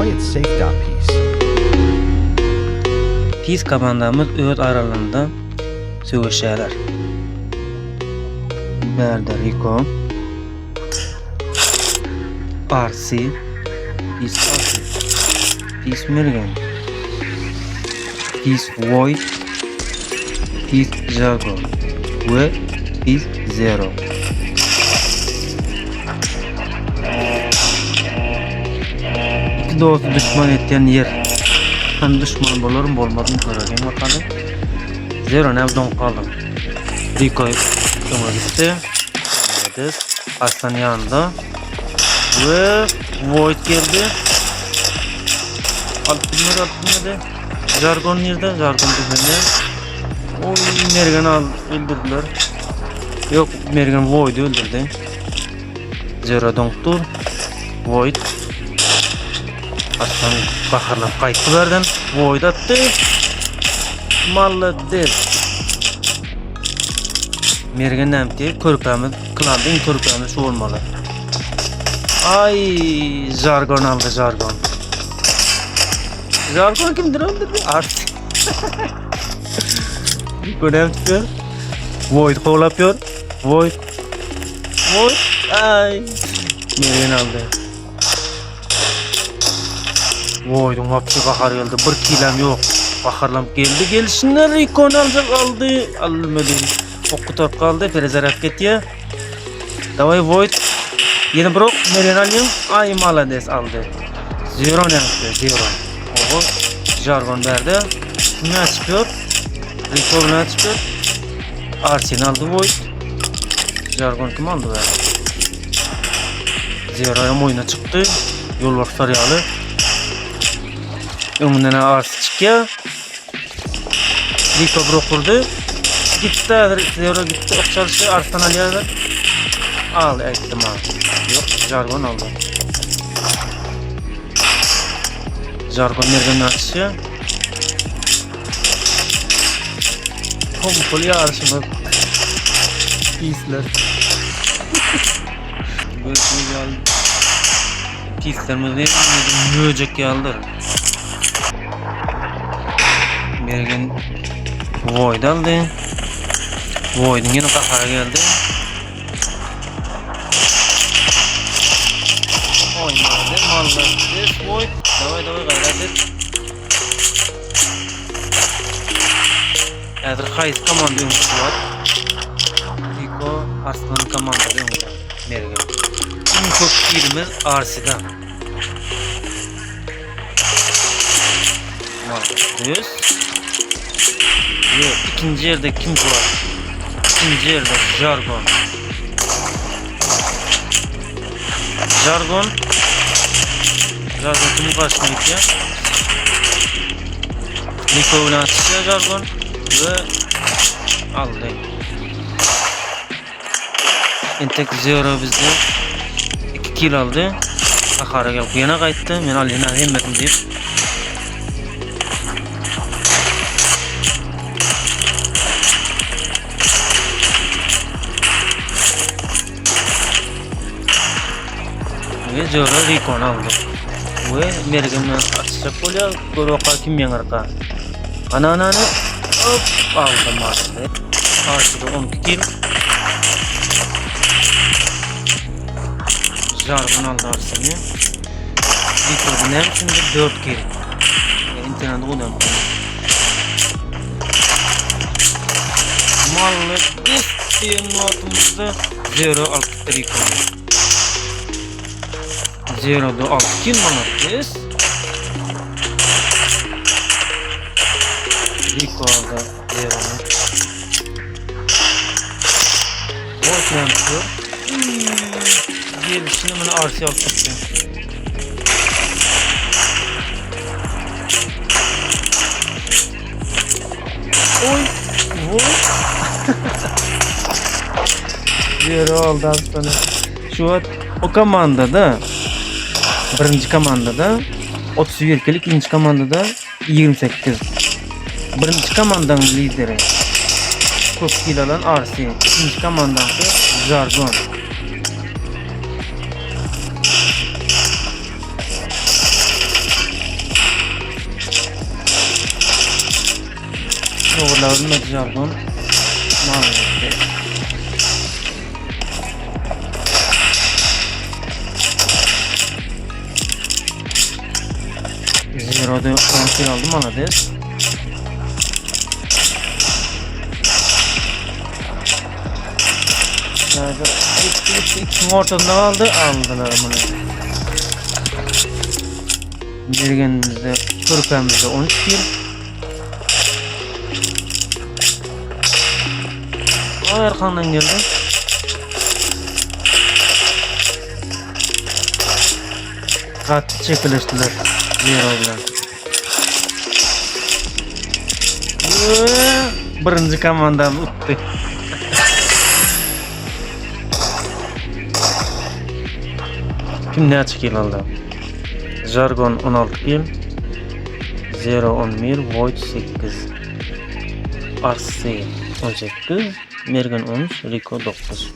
Play it safe. Peace. Pis komandamyz öz aralarynda söweşýärler. Bärde Riko. RC. Pis RC. Pis Mergen. Pis Void. Pis Jago. We Pis Zero. Iki dosty düşman etýän ýer. Hany düşman bolarmy bolmazmy göreliň bakaly. Zero näme doňup galdyň. Riko öňe gitdi. Malades. Arslan ýanynda. We Void geldi. Alyp bilmedi, alyp bilmedi. Jargon nirde? Jargon düzende. Oy Mergen al öldürdüler. Yok Mergen Void'i öldürdü. Zero doňup dur. Void. Aslan gaharlanyp gaýtdy berden. Void atdy. Malades. Mergen näme diýip körpämiz, klanda iň körpämiz şu bolmaly. Ay, jargon aldy jargon. Jargon kimdir öldürdü? Art. Gönem tutuyor. Void kovlap ýör. Void. Void. Ay. Mergen aldy. Void'un wapşy gahar geldi. Bir kilem yok. Gaharlanyp geldi. Gelişinde Rikon aljak aldy. Almady. Ok gutaryp galdy. Perezaraf getýär. Daway Void. Ýene bir ok. Mergen alýan. Ay malades aldy. Zero näme? Zero. Oho. Jargon bärde. Kimden çykyyor? Riko bilen çykyyor. Arsin aldy Void. Jargon kim aldy bärde? Zero hem oýuna çykdy. Ýolbarslar ýaly. Öňünden Arsi çykýar. Riko bir okurdy. Gitdi häzir Zero gitdi. Ok çalyşdy. Arslan alýar. Aldy aýtdym ha. Ýok, Jargon aldy. Jargon mergen açýar. Pompol ýaryşymyz. Pisler. Görüşüňiz ýaly pislerimiz ne möjek ýalydyr. Mergen Void aldy. Void'in ýene gahara geldi. Oýnady, mallar. Void. Daway, daway gaýrat et. Häzir haýsy komanda öňde Suat? Riko Arslan komandasy öňde. Mergen. Iň köp kilimiz Arsi'da. Malades. Ve ikinji ýerde kim bar? Ikinji ýerde Jargon. Jargon. Jargon kimin garşysyna gitýär? Niko bilen atışýar Jargon we aldy. Entek Zero bizde 2 kill aldy. Gahara gelip ýene gaýtdy. Men alýan hemmesini diýip. We Zero Rikon aldy. We Mergen bilen atışacak bolýar. Gör oka kim ýeňerka. Ana ana ana. Hop aldy aldy. Arşyda 12 kill. Jargon aldy Arseni. Riko'da näme üçindir 4 kill. İnterneti goýdum. Mally diýen wagtymyzda Zero alyp gitdi Rikony. Zero'da 6 kill malades. Riko aldy Zero'ny. Boş näme Gelişini muny RC alyp gitdi. Oy, voy. Zero aldy Arslany. Şu wagt o komandada birinji komandada 31 kill, ikinji komandada 28. Birinji komandanyň lideri köp kill alan RC, ikinji komandaňky Jargon. Ogurlap bilmedi Jargon. Maly gitti. Zero'da 10 kill aldı malades. Nerede? Gitti gitti. İkisinin ortasında kaldı. Aldılar bunu. Mergenimizde, körpämizde 13 kill. Ay arkandan geldi. Gaty çekilişdiler Zero bilen. Birinji komandamyz utdy. Kim näçe kill aldy? Jargon 16 kill. Zero 11, Void 8. Arsi 18, Mergen 13, Rico 9.